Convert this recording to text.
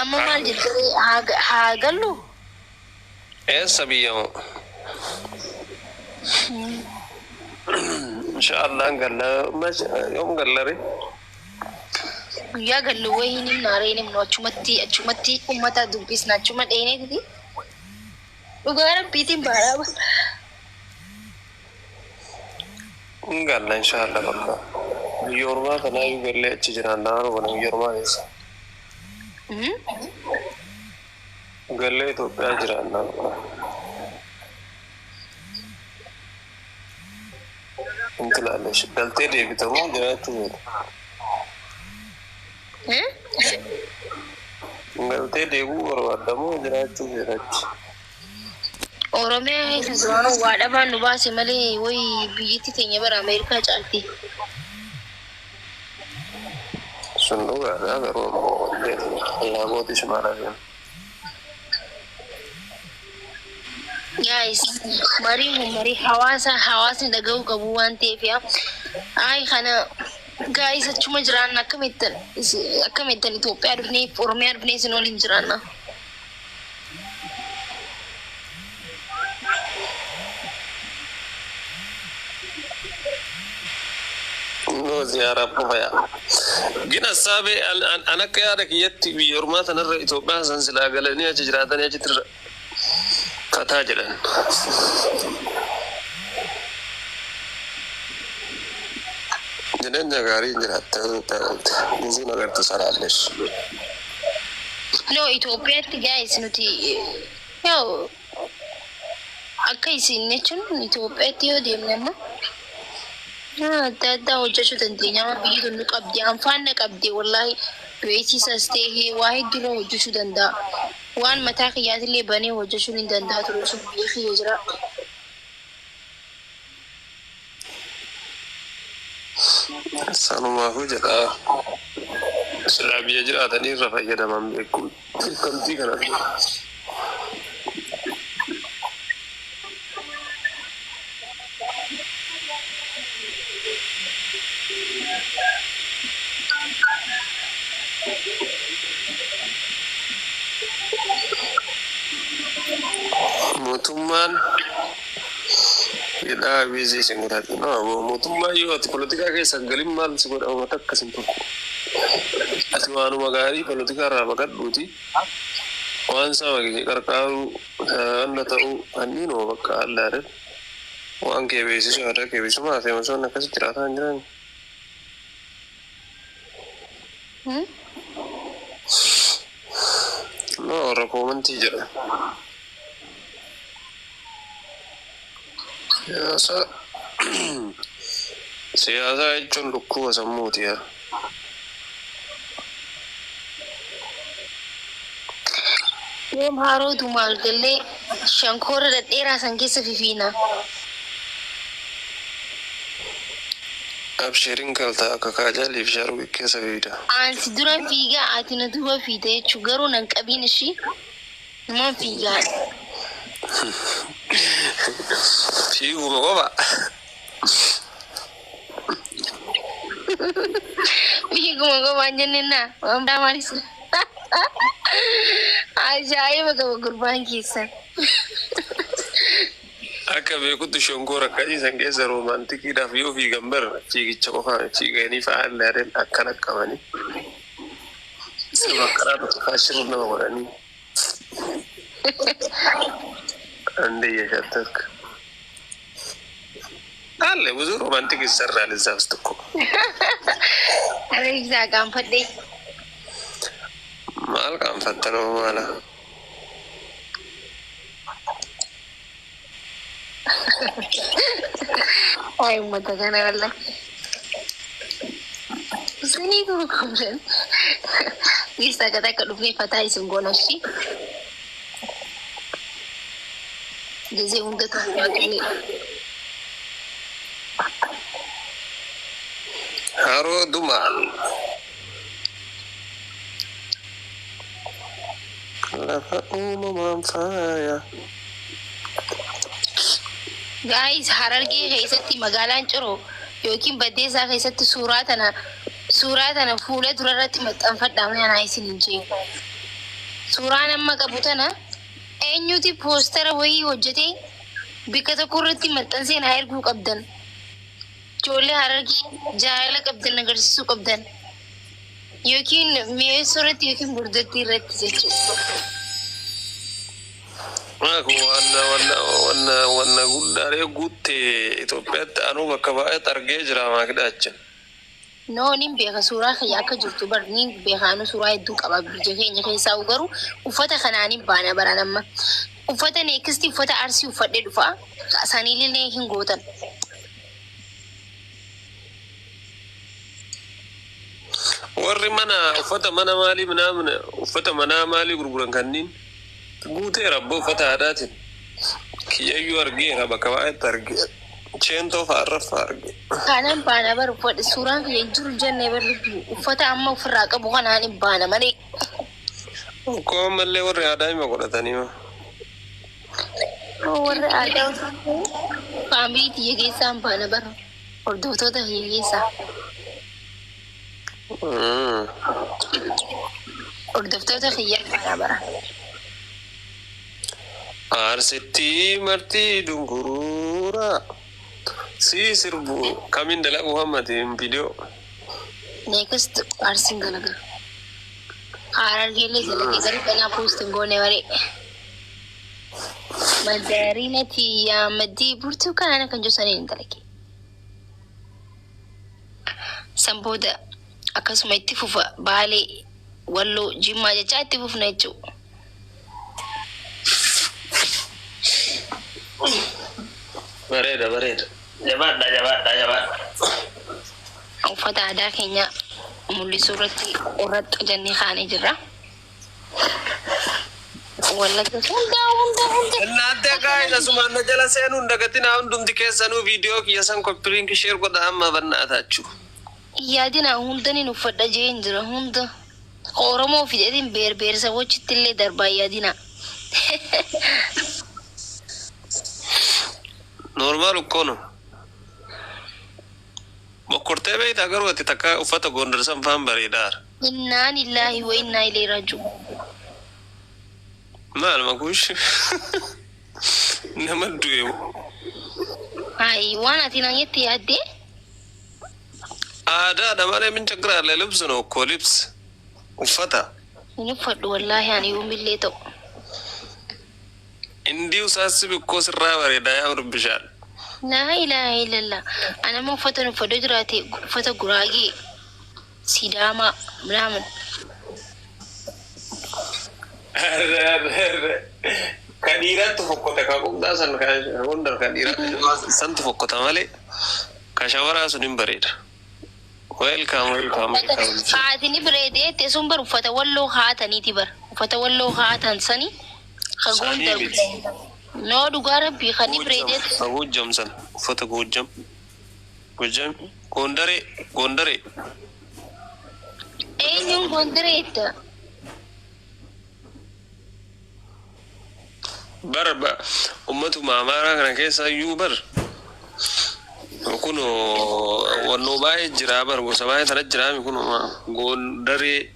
Amma maal jettee haa gallu? Eessa biyya moo? Insha Allah galla, yoom gallare? Guyyaa gallu wayii ni himna ree, ni himnu, achumatti uummata dubbisna, achuma dheeneetiti. Dhugaa rabbiitiin baadhaa. Hin galla insha Allah, bakka. Biyya ormaa kanaayyuu gallee achi jiraannaa kana biyya ormaa keessa. Gallee Itoophiyaa jiraannaa bakka. Inti laallesh galtee deebitamoo jiraachuu feeta? Galtee deebi'uu barbaaddamoo jiraachuu feeta achi? Oromiyaa keessa duraanuu waa dhabaan nu baase malee wayi biyyatti teenya bara Ameerikaa caalti. Sun dhugaadha, garuu ammoo allaa maal hafeen? Guys, mariin kun marii hawaasa hawaasni dhaga'uu qabu waan ta'eef yaa. Ay, kana guys, achuma jiraanna, akkamittan Itoophiyaa dhufnee Oromiyaa dhufnee isin waliin jiraanna. No ziyaaraaf qofa yaa. Gin assaabee an akka yaada kiyyatti biyya ormaa tanarra Itoophiyaa san silaa galanii achi jiraatanii achitti irra kataa jedhan. Jireenya gaarii jiraatte Itoophiyaa galte. Gizuu nagartu salaallesh. No, Itoophiyaatti guys, nuti yoo akka isin jechuun Itoophiyaatti yoo deemne amma adda addaa hojjechuu dandeenya. Amma biyyi tun nu qabdi, anfaan na qabdi, wallaahi beeksisas ta'ee waa hedduu hojjechuu danda'a. Waan mataa kiyyaatillee banee hojjechuun hin danda'a ture sun biyya kiyya jira. Sanumaafuu jedha. Silaa biyya jiraatanii irra fayyadaman beekum. Beekamtii kana. Mootummaan hidhaa biizii isin godhate. No, mootummaan yoo ati polotikaa keessa hin galin maal si godha? Uummata akkas hin tokko. Ati waanuma gaarii polotikaa irraa baqadhuuti. Waan saba kee qarqaaru anna ta'uu anniinuma bakka allaadhan. Waan kee beeksisu, aadaa kee beeksisu, maaf osoon akkasitti jiraataa hin jiran. No, warra koomantii jedha. Siyaasa jechuun dhukkuba sammuuti yaa. Yoom harootu maal gallee shankoora dhedheeraa san keessa fifiina. Absheeriin galtaa akka kaajaaliif shaaruu keessa fiida. Ansi dura fiigaa, ati na duuba fiita jechuu, garuu nan qabiin ishii numan fiigaa. Fiiguma qofa. Fiiguma qofaan jenneen waan biraa maalis? Ajaa'iba qaba gurbaan keessan. Akka beekutti shonkoora akkasii san keessa romantikiidhaaf yoo fiigan bar fiigicha qofaan fiiganii fa'aa ilaalan akkana qabanii. Sirba akkanaa tokko faashiru nama godhanii. አንዴ እየሸተትክ አለ፣ ብዙ romantic ይሰራል እዛ ውስጥ እኮ። Ara ibsaa qaanfadhee. Maal qaanfattanoo maala? Ay, uummata kana walla. Isinii gurguran. Ibsaa gata akka dhufnee fataa isin goona ishii. Gizee hunda ta'uu waaqni. Haroo Dumaal. Lafa uumamaan faaya. Guys, Harargee keessatti magaalaan Ciroo yookiin Baddeessaa keessatti suuraa tana fuula dura irratti maxxanfadhaa, mana isin hin jeequ. Suuraan amma qabu tana eenyuti poostara wayii hojjetee bikka tokko irratti maxxansee naa erguu qabdan. Ijoollee Harargee jaalala qabdan agarsiisuu qabdan. Yookiin mi'eessuu irratti yookiin bordottii irratti jechuudha. Wanna wanna wanna wanna guddaalee guutte Itoophiyaatti anuu bakka baay'eetti argee jira maakidaacha. No, nin beeka suuraa kiyya akka jirtu bar, nin beeka. Anu suuraa hedduu qaba biyya keenya keessaa, garuu uffata kanaanin baana baran amma. Uffata next uffata Arsii uffadhee dhufa. Saniillee hin gootan. Warri mana uffata mana maalii minaamin uffata manaa maalii gurguran kanneen guuteera abboo uffata aadaatiin. Kiyyayyuu argeera, bakka baay'eetti argeera. Cheentoo fa'aarra fa'a arge. Kanan baana bar, uffadhe suuraan kiyya hin jiru jennee bar, lubbu uffata amma ofirraa qabu kanaan hin baana malee. Akkoo ammallee warri aadaa hima godhatanii ma. Warri aadaa family tiyya keessaa hin baana bar, hordoftoota kiyya keessaa. Hordoftoota kiyya baana bara. Arsitti marti dunguruura. Si sirbu kamiin dalagu hammatiin viidiyoo. Next Arsiin dalaga. Harargeellee dalagee, garuu kanaa post hin goone malee. Madaariina tiyyaa maddii burtukaana kan jiru saniin hin dalage. San booda akkasuma itti fufa, Baalee, Walloo, Jimmaa jechaa itti fufna jechuudha. Bareeda, bareeda. Jabaadha, jabaadha, jabaadha. Uffata aadaa keenya mul'isuu irratti qorraxxa jennee kaanee jirra. Wallagga hunda hunda hunda. እናንተ guys, asumaan na jala seenuun dagatinaa. Hundumti keessanuu viidiyoo kiyya san copy link share godha amma bannaatachu. Yaadina hundanin uffadha jeen jira hunda. Oromoo fideetiin beerbeersa wachitti illee darbaa yaadina. Normal እኮ ነው. Mokkortee beektaa garuu ati takka uffata Gondar san faan bareedaara. Innaa lillaahi wa innaa ilayhi raaji'uun. Maal makuush nama du'e. Hayi, waan ati naan jette yaaddee. Aadaadha malee min ችግር አለ? ልብስ ነው እኮ፣ ልብስ uffata. Hin uffadhu wallaahi ani yoomillee ta'u. እንዲሁ ሳስብ እኮ sirraa bareeda, ያምርብሻል። Laa ilaaha illallah. Ani amma uffata uffadhee jiraate uffata Guraagee, Sidaamaa, ምናምን. Ka dhiiraatti fokkota, ka qubdaa san, ka Gondar ka dhiiraatti santu fokkota malee ka shawaraa sun hin bareeda. Welcome, welcome, welcome. Haatini bareedee teessoon bar uffata Walloo haataniiti bar. Uffata Walloo haatan sani ka Sanii Gondar. miti. No, dhugaa rabbii kan bareedee. Ka Goojjam san, uffata Goojjam. Goojjam, Gondaree, Gondaree. Eenyuun Gondareetta? Bar ummatuma Amaaraa kana keessa iyyuu bar kun wannoo baay'ee jira bar, gosa baay'ee tana jiraami kun Gondaree.